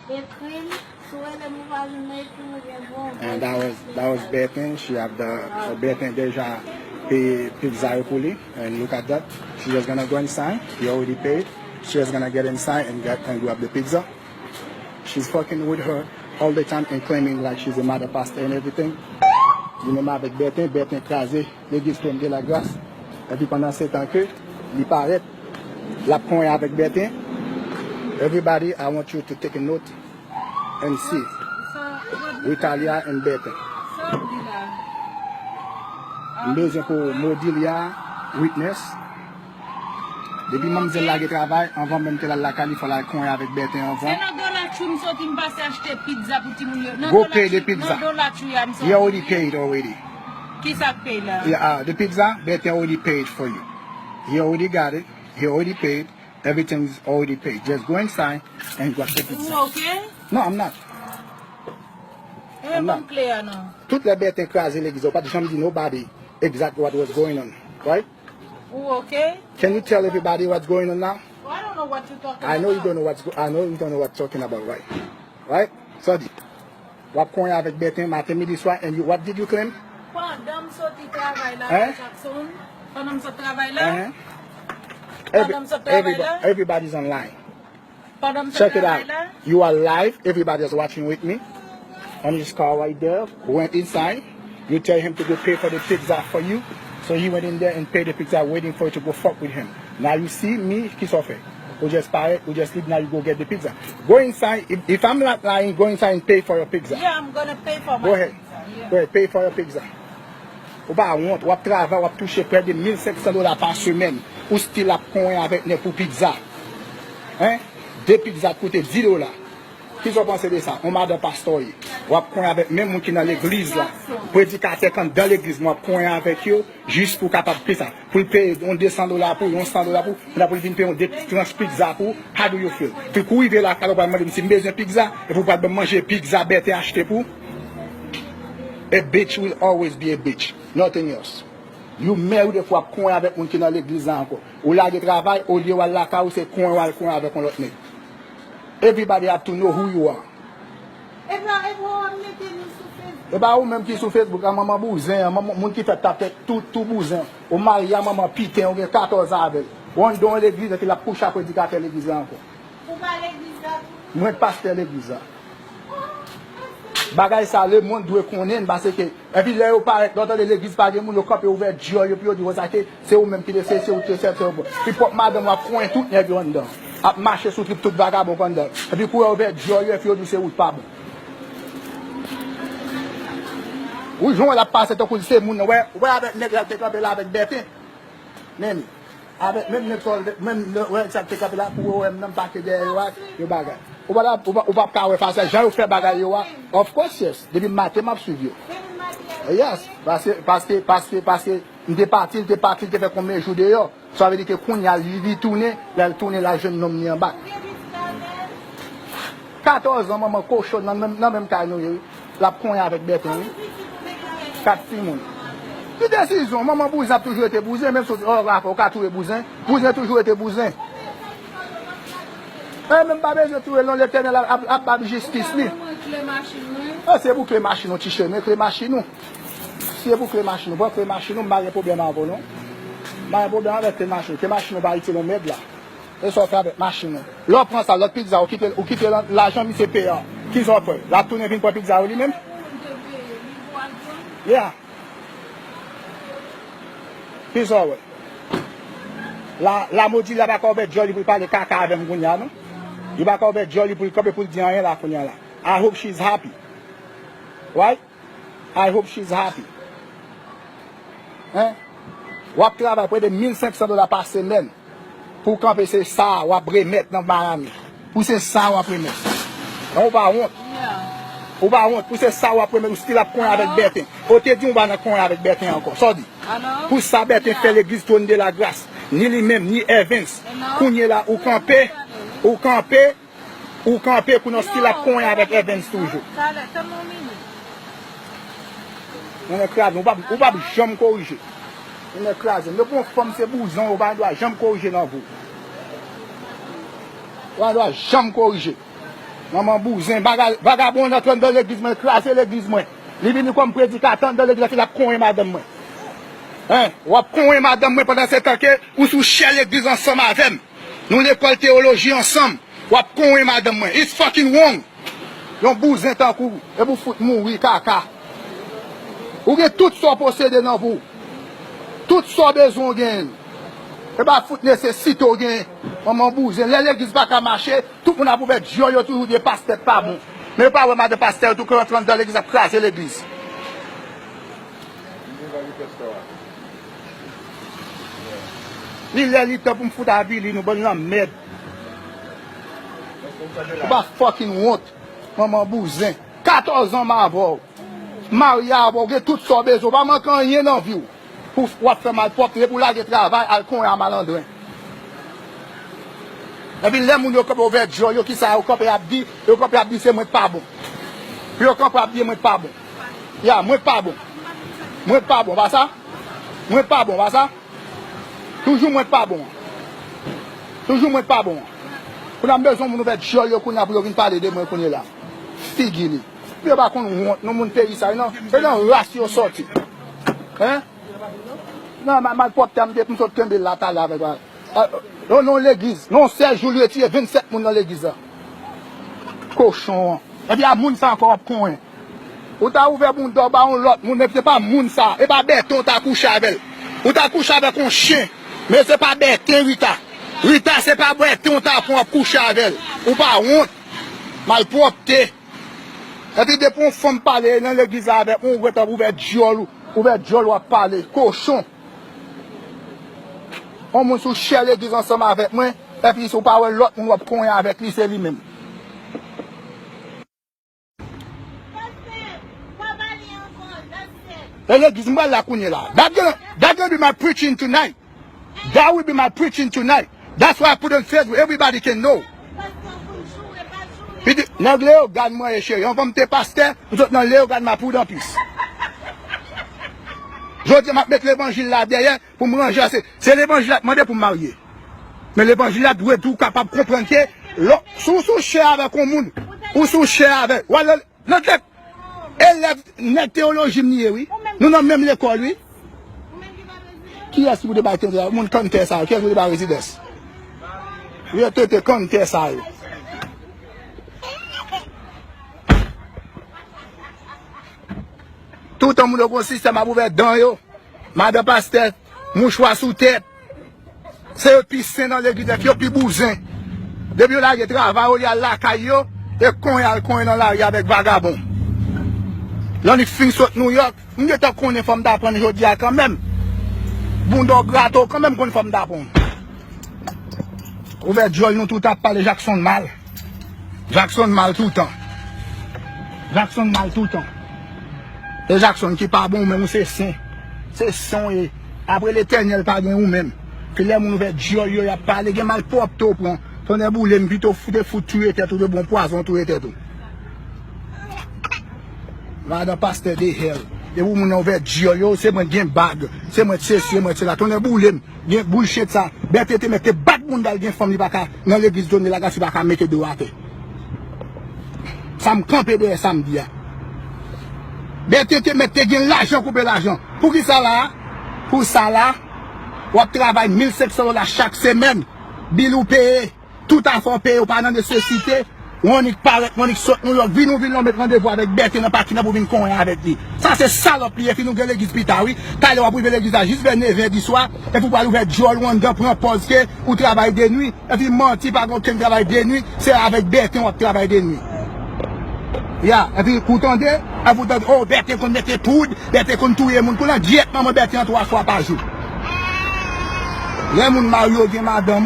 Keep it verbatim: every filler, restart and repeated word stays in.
Ekri l, si w rele m ou pa jwenn mwen, ekri m oubyen voye yon voice note. And that was, that was Bertin. She have the, uh, Bertin deja peye pizza yo pou li. And look at that. She just gonna go inside. He already paid. She just gonna get inside and get and grab the pizza. She's fucking with her all the time and claiming like she's a mother pastor and everything. Li menm avèk Bertin, Bertin kraze legliz Trône de la Grâce. Epi pandan se tan ke li parèt, l ap konyen avèk Bertin. Everybody, I want you to take a note and see. Ritalia and Bertin. M bezwen pou Modilia witness. Depi manmzèl lage travay, anvan menm ke l al lakay li, fò l al konyen avèk Bertin anvan. Se nan Dollar Tree m soti, m pase achte pizza pou timoun yo. Nan Go Dollar pay the Tree, pizza. Nan Dollar Tree a m soti. He already paid already. Kisa k pay la? Yeah, uh, the pizza, Bertin already paid for you. He already got it. He already paid. Everything's already paid. Just go inside and grab the pizza. Ou okay? No, I'm not. Eh, I'm not. Ban m kle a non. Tout lè Bertin kraze legliz, ou pa t janm di nobody exactly what was going on, right? Ou okay? Can you tell everybody what's going on now? Well, I don't know what you talking about. I know you don't know what's go- I know you don't know what talking about, right? Right? Sòdi. W ap konyen avèk Bertin maten, midi, swa, and you, what did you claim? Pandan m soti travay la, Hein? Jackson. Pandan m sot travay la. Uh-huh. Pandan m sot travay la. Everybody, everybody's online. Pandan m sot travay la. Check it out. You are live. Everybody is watching with me. On his car right there. Went inside. You tell him to go pay for the pizza for you. So he went in there and paid the pizza, waiting for you to go fuck with him. Now you see me, kisa w fè? Ou just parèt, ou just leave, now you go get the pizza. Go inside. If, if I'm not lying, go inside and pay for your pizza. Yeah, I'm gonna pay for my pizza. Go ahead. Yeah. Go ahead, pay for your pizza. Ou pa wont, w ap travay, w ap touche prè de mil senk san dola pa semèn. Ou still ap konyen avèk nèg pou pizza. Hein? De pizza t koute dis dola. Kisa w panse de sa? On madan pastè w ye. W ap konyen avèk menm moun ki nan legliz la. Predikatè k anndan legliz mwen, w ap konyen avèk yo jis pou w kapab peye sa. Pou l peye yon de san dola pou l, yon san dola pou l, pou l vin peye yon de tranch pizza pou w. How do you feel? Pou kou rive lakay la, ou pral mande m si m bezwen pizza, epi w pral ban m manje pizza Bertin achte pou ou? A bitch will always be a bitch. Nothing else. You married epi w ap konyen avèk moun ki nan legliz la ankò. Ou lage travay, olye w al lakay ou, se konyen w al konyen avèk yon lòt nèg. Everybody have to know who you are. E pa, e pa w ap mete nou sou Facebook. E pa ou menm ki sou Facebook, a manman bouzen an, manman, moun ki fè tap tèt tou, tou bouzen. Ou marye a manman piten, ou gen katòz an avè l. Ou anndan yon legliz, epi l ap kouche ak predikatè legliz la ankò. Ou pa legliz la tou? Mwen k pastè legliz la. Bagay sa, lemonn dwe konnen l, paske, epi lè yo parèt, lè w tande legliz pa gen moun, yo kanpe ouvè dyòl yo, epi yo di konsa ke se ou menm ki te se, se ou ki te sèvi, se ou. Epi pwòp madanm w ap konyen tout nèg yo anndan. Ap mache sou trip tout vagabon k anndan. Epi kou yo ouvè dyòl yo, epi yo di se ou k pa bon. Wi, jan w wè l ap pase tankou l se moun nan. Wè, wè avèk nèg la te kanpe la avèk Bertin. Men, avèk menm nèg sa, menm wè sa te kanpe la, pou wè m nan, m pake dèyè yo a, yo bagay. Ou pa, ou pa, ou p ap ka wè fason jan yo fè bagay yo a. Of course, yes. Depi maten, m ap swiv yo. Yes. Paske, paske, paske, paske, m te pati, l te pati, l te fè konbyen jou deyò. Sa vle di ke kounye a, li, li tounen, lè l tounen, l al jwenn nonm li anba. Katòz an, manman kochon nan menm, nan menm kay nou ye, wi. L ap konyen avèk Bertin, wi. Kat timoun. Ki desizyon? Manman bouzen ap toujou rete bouzen, menm si w, oh, Rafa, ou ka touye bouzen. Bouzen toujou rete bouzen. E menm pa bezwen touye l non, Letènèl ap, ap, ap ba l jistis li. E se pou kle machin ou, ti chemen, kle machin ou. Si e pou kle machin ou, pran kle machin ou, m pa gen pwoblèm avè w non. M pa gen pwoblèm avèk kle machin ou. Kle machin ou pa itil yon mèd la. E sa w fè avèk machin ou? Lè w pran sa, lòt pizza, ou kite, ou kite la, lajan misye peye a. Kisa w fè? L ap tounen vin pran pizza yo li menm? Yeah. Kisa w wè? La, la Modi la pa ka ouvè dyòl li pou l pale kaka avè m kounye a non. Li pa ka ouvè dyòl li pou l kanpe pou l di anyen la kounye a la. I hope she's happy. Right? I hope she's happy. Hein? W ap travay prè de mil senk san dola pa semèn pou w kanpe, se sa w ap remèt nan Miami. Pou se sa w ap remèt. Ou pa wont. Ou pa wont. Pou se sa w ap remèt, ou still ap konyen avèk Bertin. Ou te di w pa nan konyen avèk Bertin ankò. Sa w di? Pou sa Bertin fè legliz Trône de la Grâce. Ni li menm, ni Evans. Kounye la, ou kanpe, ou kanpe, Ou kanpe pou nou still ap konyen avèk Evans toujou. Talè, tann yon minit. Nènè kraze, ou p ap, ou p ap janm korije. Nènè kraze. Depi yon fanm se bouzen w, ou pa gen dwa janm korije nan vi w. Ou pa gen dwa janm korije. Manman bouzen, baga-, vagabon an antre anndan legliz mwen, kraze legliz mwen. Li vini kòm predikatè anndan legliz la, epi l ap konyen madanm mwen. Hein? W ap konyen madanm mwen pandan se tan ke ou sou chè legliz ansanm avè m. Nou lekòl teyoloji ansanm. W ap konyen madanm mwen. It's fucking wrong. Yon bouzen tankou w, epi w fout mouri kaka. Ou gen tout sa w posede nan vi w. Tout sa w bezwen w genyen l. E pa fout nesesite w genyen. Manman bouzen. Lè legliz pa ka mache, tout moun ap ouvè dyòl yo toujou di pastè k pa bon. Men yo pa wè madan pastè yo tou k rantre anndan legliz ap kraze legliz. Li lè li tan pou m fout avili nou bann lanmèd. Ou pa fucking wont, manman bouzen. Katòz an m avè w. M marye avè w, gen tout sa w bezwen. W pa manke anyen nan vi w. Pou w ap fè malpwòpte, pou w lage travay, al konyen a malandren. Epi lè moun yo kanpe ouvè dyòl yo, kisa yo kanpe ap di? Yo kanpe ap di se mwen k pa bon. Yo kanpe ap di mwen k pa bon. Ya, mwen k pa bon. Mwen k pa bon, pa sa? Mwen k pa bon, pa sa? Toujou mwen k pa bon. Toujou mwen k pa bon. Kounye a m bezwen moun ouvè dyòl yo kounye a pou yo vin pale de mwen kounye la. Figi li. Yo pa konn wont, non, moun peyi sa, e nan, e nan ras yo sòti. Hein? Nan, ma-, malpwòpte a m te, m sot kenbe l la talè avèk la. Ah, non, non, legliz. Non, sèl jou li retire vennsèt moun nan legliz la. Kochon an. Epi a moun sa ankò w ap konyen. Ou ta ouvè bounda w ba yon lòt moun, men se pa moun sa. E pa Bèten w ta kouche avè l. Ou ta kouche avèk yon chen. Men se pa Bèten, Rita. Rita, se pa Bèten w ta pran w ap kouche avè l. Ou pa wont. Malpwòpte. Epi depi yon fanm pale nan legliz la avèk mwen, ou gentan ouvè dyòl ou, ouvè dyòl w ap pale. Kochon. Yon moun sou chè legliz ansanm avèk mwen, epi si w pa wè lòt moun w ap konyen avèk li, se li menm. E legliz m pral la kounye la. That gonna, that gonna be my preaching tonight. That will be my preaching tonight. That's why I put on Facebook. Everybody can know. Li di, nèg Leyogàn mwen ye, cheri. Anvan m te pastè, m sot nan Leyogàn, m a Prudampis. Jodi a, m ap met levanjil la dèyè pou m ranje ase. Se levanjil la k mande pou m marye. Men levanjil la dwe tou kapab konprann ke lò, si w sou chè avèk yon moun, ou sou chè avèk, w al nan, nan tèt, elèv nèg teyoloji m li ye, wi. Nou nan menm lekòl, wi. Kiyès ki pou te bay tenten moun kantè sa yo? Kiyès ki pou te bay rezidans? Yo tenten kantè sa yo. Toutan moun yo gon sistèm ap ouvè dan yo. Madan pastè, mouchwa sou tèt. Se yo pi sen nan legliz, yo pi bouzen. Depi yo lage travay, olye al lakay yo, e konyen al konyen nan lari avèk vagabon. Lè annik fin sot Nouyòk, m gentan konnen fò m ta prann jodi a kanmenm. Bounda w grate w kanmenm konn fò m ta prann. Ouvè dyòl nou tout ap pale Jackson mal. Jackson mal toutan. Jackson mal toutan. E Jackson ki pa bon, ou menm ou se sen. Se sen w ye. Apre Letènèl pa gen ou menm. Ke lè moun ouvè dyòl yo, y ap pale, gen malpwòpte w pran. Tonnè boule m, pito w te fout touye tèt ou, te bon pwazon touye tèt ou. Madan pastè de hèl. Depi moun nan ouvè dyòl yo, se mwen gen bag. Se mwen sesi, se mwen sela. Tonnè boule m. Gen bullshit sa. Bète te mèt te bat moun dal gen fanm li pa ka nan legliz Done Lagas li pa ka mete do atè. Sa m kanpe dèyè sa m di a. Bète te mèt te gen lajan koupe lajan. Pou ki sa la? Pou sa la? W ap travay mil senk san dola chak semèn. Bil ou peye. Tout afè w peye, w pa nan nesesite. W annik parèt, w annik sot Nouyòk, vin ou vin la w met randevou avèk Bète nan pakin nan pou vin konyen avèk li. Sa se salòp li ye, fin ou gen legliz pita wi. Talè w ap rive legliz la jis vè nevè di swa, epi w pral ouvè dyòl ou anndan pran pòz ke ou travay de nwi, epi manti pa gen okenn travay de nwi, se avèk Bète w ap travay de nwi. Ya, epi kou tande, epi w tande, oh Bète konn mete poud, Bète konn touye moun, kou nan gyèt manman Bète an twa fwa pa jou. Lè moun marye w gen madanm ou,